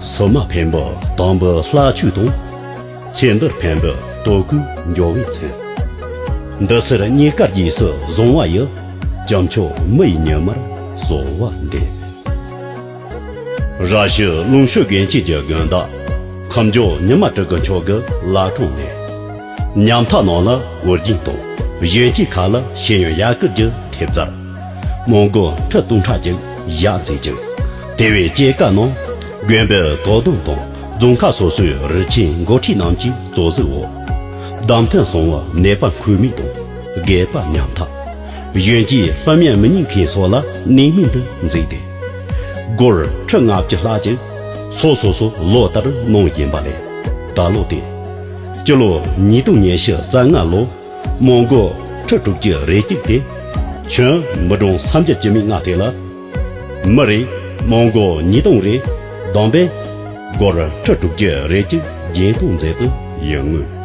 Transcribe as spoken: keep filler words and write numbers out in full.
སུ་མ་འཕེན་པའི་དང་པོའི་ལྷ་ཆོས་དང་། ཚེ་འདིར་འཕེན་པའི་དོ་གུའི་འབྱོར་བའི་མཚན། འདི་ཚེར་རྙེད་དཀའ་རྗེས་སུ་བཟུང་བ་ཡི། བྱམས་ཆོས་མི་ཡི་ཉི་མར་གསོལ་བ་འདེབས། ར་ཤི་ལུང་ཤོད་དགོན་ཆེན་གྱི་དགོན་བདག་ཁམས་ལྗོངས་ཉི་མ་སྤྲུལ་སྐུ་མཆོག་གི་བླ་བྲང་ནས། ཉམ་ཐག་ནང་ལ་གོ་རྒྱན་དང་གཞོན་སྐྱེས་ཁ་ལ་ཤེས་ཡོན་ཡར་སྐུལ་གྱི་ཐེབས་རྩར། མོན་གྷོ་ཁྲི་སྟོང་ཕྲག་གཅིག་བཞག་མཛད་ཅིང་། དེ་བས་སྐྱེས་སྐར་ནང་དགོན་པའི་དོ་དམ་དང་རྫོང་ཁག་སོ་སོའི་རིགས་ཆེན་འགོ་ཁྲིད་རྣམས་ཀྱིས་གཙོ་གཟིགས་འོག་བདམས་ཐོན་སོང་བའི་ནད་པ་འཁོན་མི་དང་རྒས་པ་ཉམ་ཐག་གཞོན་སྐྱེས་ལྷ་མིན་མི་ཉན་མཁན་སོགས་ལ་གནས་མིན་དུ་འཛིན་ཏེ། སྒོར་ཁྲི་ལྔ་བཅུ་ལྷག་ཅིག་སོ་སོ་སོ་ལོ་ལྟར་གནང་བཞིན་པ་ལས། ད་ལོ་སྟེ། སྤྱི་ལོ་ཉིས་སྟོང་ཉི་ཤུ་རྩ་ལྔ་ལོ། མོན་གྷོ་ཁྲི་དྲུག་ཅུ་རེ་གཅིག་སྟེ། ཁྱོན་མི་གྲངས་སུམ་བརྒྱ་བཅུ་མེད་ལྔ་སྟེ་ལ། མི་རེ་མོན་གྷོ་ཉིས་སྟོང་རེ་བསྡོམས་པས་སྒོར་ཁྲི་དྲུག་ཅུ་རེ་གཅིག་བརྒྱད་སྟོང་ཙམ་དུ་ཡོད་ངོས།